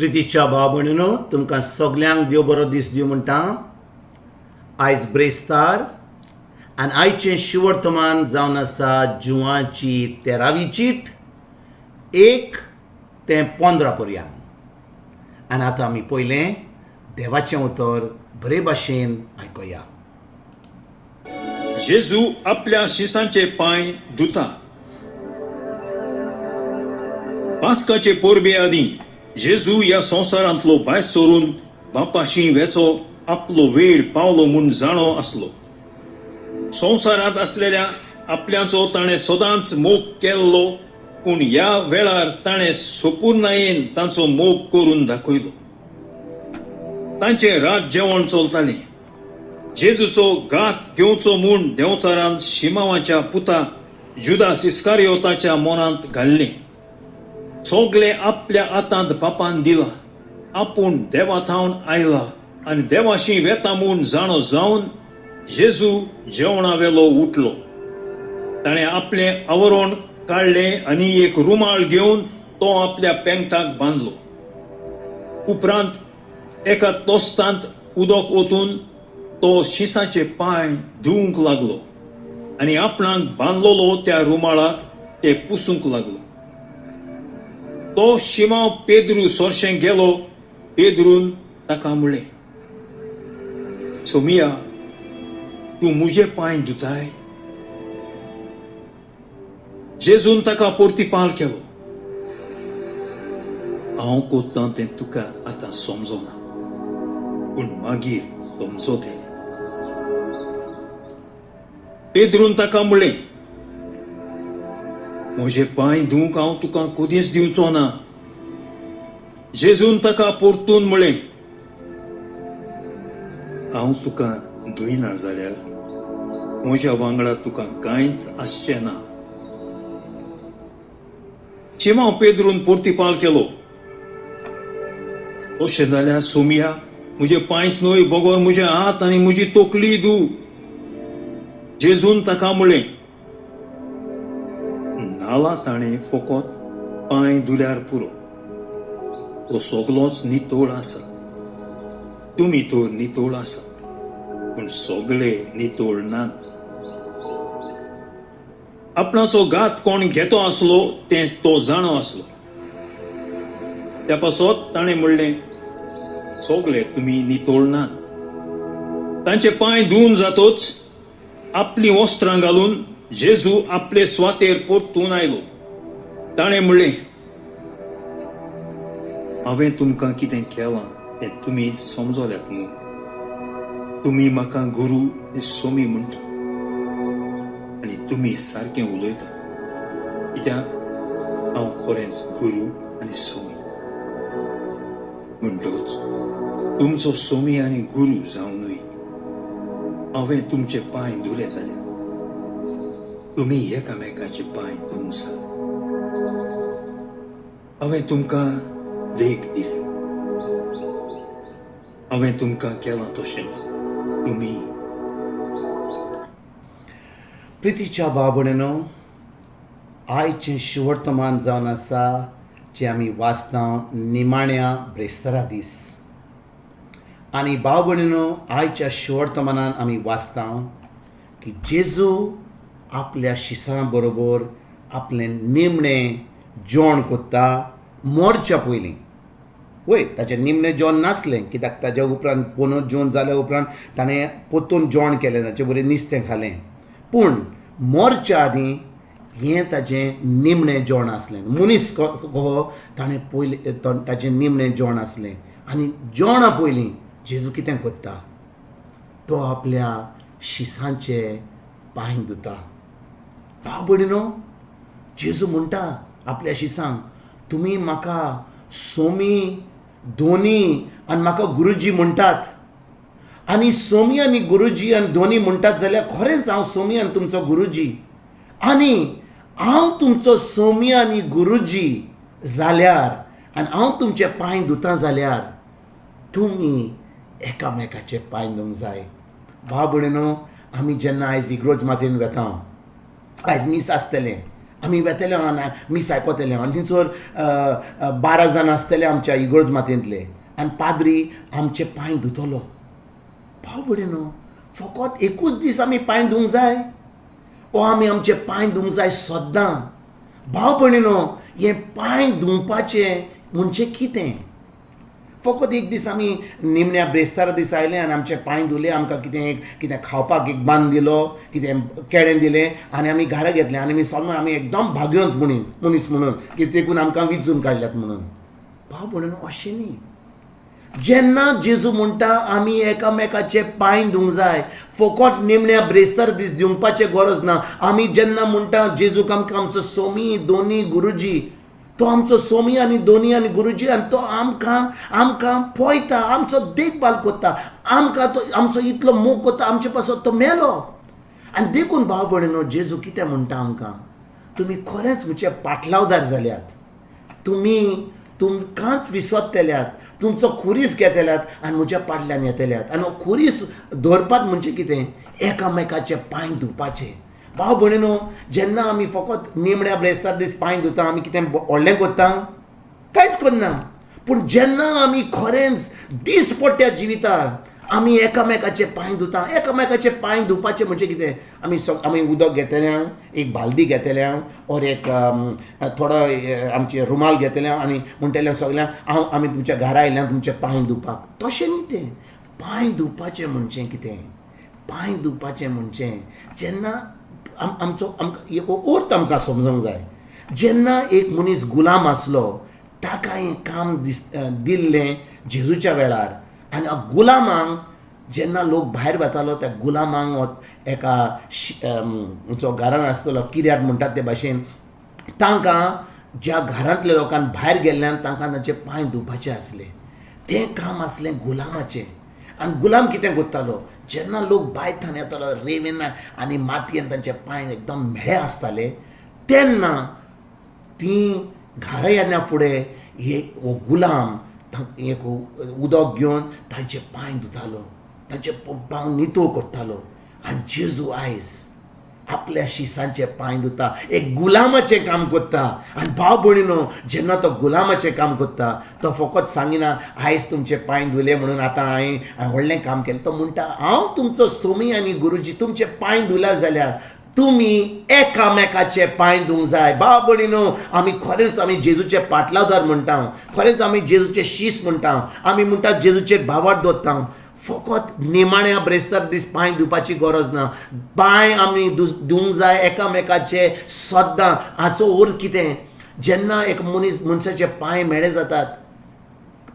प्रितीच्या भाव भयणीनो, तुमकां सगल्यांक देव बरो दीस दिवं म्हणटा. आयज ब्रेस्तार आनी आयचें शिवर्तमान जावन आसा जुवाची 13वी चीट 1 ते 15 पर्यंत. आनी आतां आमी पयलें देवाचें उतर बरे भाशेन आयकुया. जेजू आपल्या शिसांचे पांय धुता. पास्काचे परबे आदीं जेजू ह्या संवसारांतलो भायर सरून बापाशी वेचो आपलो वेळ पावलो म्हूण जाणो आसलो. संवसारांत आसलेल्या आपल्याचो ताणें सदांच मोग केल्लो, पूण ह्या वेळार ताणें सोपूर्णायेन तांचो मोग करून दाखयलो. तांचें रात जेवण चलतालें. जेजूचो घात घेवचो म्हूण देंवचारान शिमावाच्या पुता जुदास इस्कारियोताच्या मनांत घाल्लें. सगळें आपल्या हातांत बापान दिलां, आपूण देवा थावन आयला आनी देवाशी वेता म्हूण जाणो जावन जेजू जेवणा वेलो उठलो. ताणें आपलें आवरण काडलें आनी एक रुमाल घेवन तो आपल्या पेंगटाक बांदलो. उपरांत एका तोस्तांत उदक ओतून तो शिसाचे पांय धुवंक लागलो आनी आपणाक बांदलोलो त्या रुमाळाक ते पुसूंक लागलो. तो शिमाव पेद्रू सोरशें गेलो. पेद्रून ताका म्हणलें, सोमिया, तूं मुजे पांय धुताय? जेजून ताका परतिपाल केलो, हांव कोत्तां तें तुका आतां समजना, पूण मागीर समजतलें. पेद्रून ताका म्हणलें, म्हजे पांय धुवंक हांव तुका कदींच दिवचो ना. जेजून ताका परतून म्हणलें, हांव तुका धुयना जाल्यार म्हज्या वांगडा तुका कांयच आसचें ना. शिमांव पेद्रून परतिपाल केलो, अशें जाल्यार सोमिया, म्हजे पांयच न्हय बगर म्हजे हात आनी म्हजी तकली धू. जेजून ताका म्हणलें, न्हाला ताणें फकत पांय धुल्यार पुरो, तो सगलोच नितळ आसा. तुमी तर नितळ आसा, पूण सगळे नितळ नात. आपणाचो घात कोण घेतो आसलो तें तो जाणो आसलो. त्या पासत ताणें म्हणलें, सगळे तुमी नितळ नात. तांचे पांय धुवन जातोच आपलीं वस्त्रां घालून जेजू आपले सुवातेर परतून आयलो. ताणें म्हणलें, हांवें तुमकां कितें केलां तें तुमी समजल्यात न्हू? तुमी म्हाका गुरू आनी सोमी म्हणटा आनी तुमी सारकें उलयता, कित्याक हांव खरेंच गुरू आनी सोमी. म्हणटच तुमचो सोमी आनी गुरू जावनूय हांवें तुमचे पांय धुले जाल्यार तुमी एकामेकाचे पांय धुवंक जाय. हांवें तुमकां देख दिल्या. हांवें तुमकां केलां तशेंच तुमी प्रितीच्या भाव भयणीनो, आयचें शिवर्तमान जावन आसा जें आमी वाचता निमाण्या ब्रेस्तारा दीस. आनी भाव भयणीनो, आयच्या शिवर्तमानान आमी वाचता की जेजू आपल्या शिसां बरोबर आपलें निमणें जेवण कोत्ता मोरच्या पयलीं. वय, ताचें निमणें जेवण नासलें, कित्याक ताज्या उपरांत पोनोत जेवण जाल्या उपरांत ताणें परतून जेवण केलें, ताचे बरें नुस्तें खालें. पूण मोरच्या आदीं हें ताजें निमणें जेवण आसलें. मनीस कहो ताणें पयलें ताजें निमणें जेवण आसलें. आनी जेवणा पयलीं जेजू कितें करता? तो आपल्या शिसांचे पांय धुता. भाव भयणीनो, जेजू म्हणटा आपल्या शिसांक, तुमी म्हाका सोमी, धोनी आनी म्हाका गुरुजी म्हणटात. आनी सोमी आनी गुरुजी आनी धोनी म्हणटात जाल्यार खरेंच हांव सोमी आनी तुमचो गुरुजी. आनी हांव तुमचो सोमी आनी गुरुजी जाल्यार आनी हांव तुमचे पांय धुता जाल्यार तुमी एकामेकाचे पांय धुवंक जाय. भाव भयणीनो, आमी जेन्ना आयज इगर्ज मातयेन वेता, आयज मीस आसतलें. आमी वेतले आनी मीस आयकोतले आनी थंयसर 12 जाण आसतले आमच्या इगर्ज मातयेंतले आनी पाद्री आमचे पांय धुतलो. भाव भयणीनो, फकत एकूच दीस आमी पांय धुवंक जाय ओ आमी आमचे पांय धुवंक जाय सद्दां? भाव भयणीनो, हें पांय धुवपाचें म्हणजे कितें? फकत एक दीस आमी निमण्या ब्रेस्तारा दीस आयले आनी आमचे पांय धुले, आमकां कितें कितें खावपाक एक बांद दिलो, कितें केळें दिलें आनी आमी घरा घेतलें आनी आमी सोडून आमी एकदम भाग्यवंत मनीस म्हणून की देखून आमकां विंचून काडल्यात म्हणून. भाव भयणीनो, अशें न्ही. जेन्ना जेजू म्हणटा आमी एकामेकाचे पांय धुवंक जाय, फकत निमण्या ब्रेस्तार दीस दिवपाचें गरज ना. आमी जेन्ना म्हणटा जेजूक आमकां आमचो सोमी दोनी गुरुजी, तो आमचो सोमी आनी दोनी आनी गुरुजी, आनी तो आमकां आमकां पळयता, आमचो देखभाल करता, आमकां तो आमचो इतलो मोग करता, आमचे पासत तो मेलो. आनी देखून भाव भयणीनो, जेजू कितें म्हणटा आमकां, तुमी खरेंच म्हजे पाटलावदार जाल्यात, तुमी तुमकांच विसरतल्यात, तुमचो खुरीस घेतल्यात आनी म्हज्या पाटल्यान येतल्यात. आनी हो खुरीस दवरपाक म्हणजे कितें? एकामेकाचे पांय धुवपाचे. भाव भयणीनो, जेन्ना आमी फकत निमण्या ब्रेस्तार दीस पांय धुता, आमी कितें व्हडलें करता? कांयच करना. पूण जेन्ना आमी खरेंच दीसपट्ट्या जिवितार आमी एकामेकाचे पांय धुता, एकामेकाचे पांय धुवपाचे म्हणजे कितें? आमी आमी उदक घेतले, एक बालदी घेतले ओर एक थोडो आमचे रुमाल घेतले आनी म्हणटले सगळ्यांक हांव आमी तुमच्या घरा आयल्या तुमचे पांय धुवपाक. तशें न्ही तें. पांय धुवपाचें म्हणजे कितें? पांय धुवपाचें म्हणजे जेन्ना आमचो आमकां एक अर्थ आमकां समजूंक जाय. जेन्ना एक मनीस गुलाम आसलो ताका हें काम दिल्लें जेजूच्या वेळार, आनी गुलामांक जेन्ना लोक भायर वतालो त्या गुलामांक एका जो घरान आसतलो किर्याद म्हणटात ते भाशेन, तांकां ज्या घरांतल्या लोकांक भायर गेल्ल्यान तांकां तांचे पांय धुवपाचे आसले. तें काम आसलें गुलामाचें. आनी गुलाम कितें करतालो, जेन्ना लोक भायर थंय येतालो रेवेन आनी मातयेन तांचे पांय एकदम म्हेळे आसताले, तेन्ना तीं घरा येना फुडें एक हो गुलाम एक उदक घेवन तांचे पांय धुतालो, तांचे पांय नितळ करतालो. आनी जेजू आयज आपल्या शिसांचे पांय धुता, एक गुलामाचें काम करता. आनी भाव भयणीनो, जेन्ना तो गुलामाचें काम करता तो फकत सांगिना आयज तुमचे पांय धुले म्हणून आतां हांवें व्हडलें काम केलें. तो म्हणटा हांव तुमचो सोमी आनी गुरुजी, तुमचे पांय धुल्या जाल्यार तुमी एकामेकाचे पांय धुवंक जाय. भाव भयणीनो, आमी खरेंच आमी जेजूचे पाटलावदार म्हणटा, खरेंच आमी जेजूचे शीस म्हणटा, आमी म्हणटा जेजूचेर भावार्थ दवरता. फकत निमाण्या ब्रेस्तार दीस पांय धुवपाची गरज ना, पांय आमी धुवंक जाय एकामेकाचे सद्दां. हाचो अर्थ कितें? जेन्ना एक मनीस मनशाचे पांय म्हेळे जातात,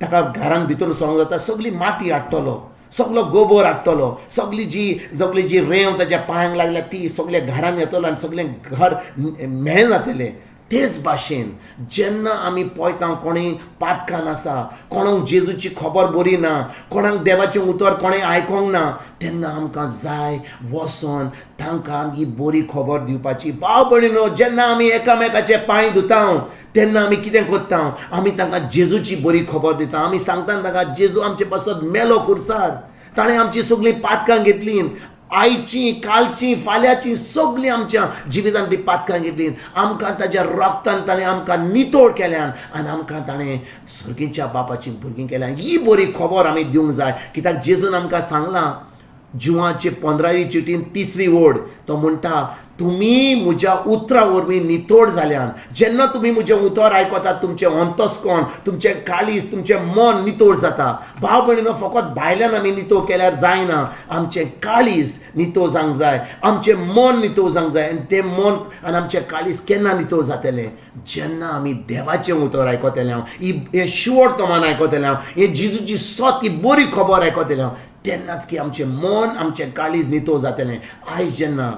ताका घरान भितर सरोंक जाता, सगळी माती हाडटलो, सगलो गोबोर हाडटलो, सगळी जी रेंव ताच्या पांयांक लागल्या ती सगल्या घरान येतलो आनी सगळें घर म्हेळें जातलें. तेच भाशेन जेन्ना आमी पळयता कोणूय पातकान आसा, कोणाक जेजूची खबर बरी ना, कोणाक देवाचें उतर कोणें आयकोंक ना, तेन्ना आमकां जाय वचोन तांकां ही बरी खबर दिवपाची. भाव भयणीनो, जेन्ना आमी एकामेकाचे पांय धुता तेन्ना आमी कितें करता? आमी तांकां जेजूची बरी खबर दिता. आमी सांगता तांकां जेजू आमचे पासत मेलो खुर्सार, ताणें आमची सगळीं पातकां घेतलीं, आयची कालची फाल्यांची सगळीं आमच्या जिवितांतली पातकां घेतलीं, आमकां ताज्या रक्तान ताणें आमकां नितळ केल्यान आनी आमकां ताणें सर्गीच्या बापाची भुरगीं केल्यान. ही बरी खबर आमी दिवंक जाय. कित्याक जेजून आमकां सांगलां जुवाचे 15वी चिटीन 3री ओड, तो म्हणटा तुमी म्हज्या उतरां वरवीं नितळ जाल्यान. जेन्ना तुमी म्हजें उतर आयकतात तुमचें अंतस्करण, तुमचें काळीज, तुमचें मन नितळ जाता. भाव भयणीनो, फकत भायल्यान आमी नितळ केल्यार जायना, आमचें काळीज नितळ जावंक जाय, आमचें मन नितळ जावंक जाय. आनी तें मन आनी आमचें काळीज केन्ना नितळ जातलें? जेन्ना आमी देवाचें उतर आयकतले, हें शिवर्तमान आयकतले, हें जेजूची सत ही बरी खबर आयकतले, तेन्नाच की आमचें मन आमचें काळीज नितळ जातलें. आयज जेन्ना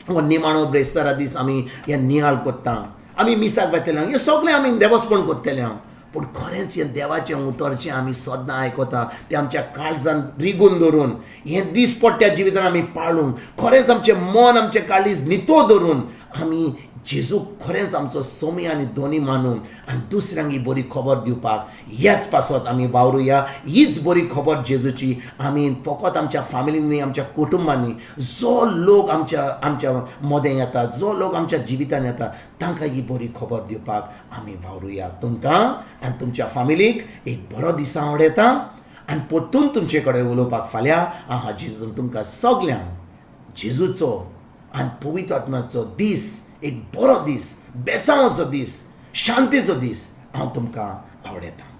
हो निमाणो ब्रेस्तारा दीस आमी हें नियाळ करता, आमी मिसाक वतले, हें सगळें आमी देवस्पण करतले, पूण खरेंच हें देवाचें उतर जें आमी सदां आयकता तें आमच्या काळजान रिगून दवरून हें दीसपट्ट्या जिवितान आमी पाळूंक, खरेंच आमचें मन आमचें काळीज नितळ दवरून आमी जेजू खरेंच आमचो सोमी आनी दोनी मानून आनी दुसऱ्यांक ही बरी खबर दिवपाक ह्याच पासत आमी वावरुया. हीच बरी खबर जेजूची आमी फकत आमच्या फामिलींनी, आमच्या कुटुंबांनी, जो लोक आमच्या आमच्या मदें येता, जो लोक आमच्या जिवितान येता तांकां ही बरी खबर दिवपाक आमी वावरुया. तुमकां आनी तुमच्या फामिलीक एक बरो दीस आवडयता आनी परतून तुमचे कडेन उलोवपाक फाल्यां हांव जेजून तुमकां सगल्यांक जेजूचो आनी पवित्र आत्म्याचो दीस, एक बरो दीस, बेसांवाचो दीस, शांतीचो दीस हांव तुमकां आवडयतां.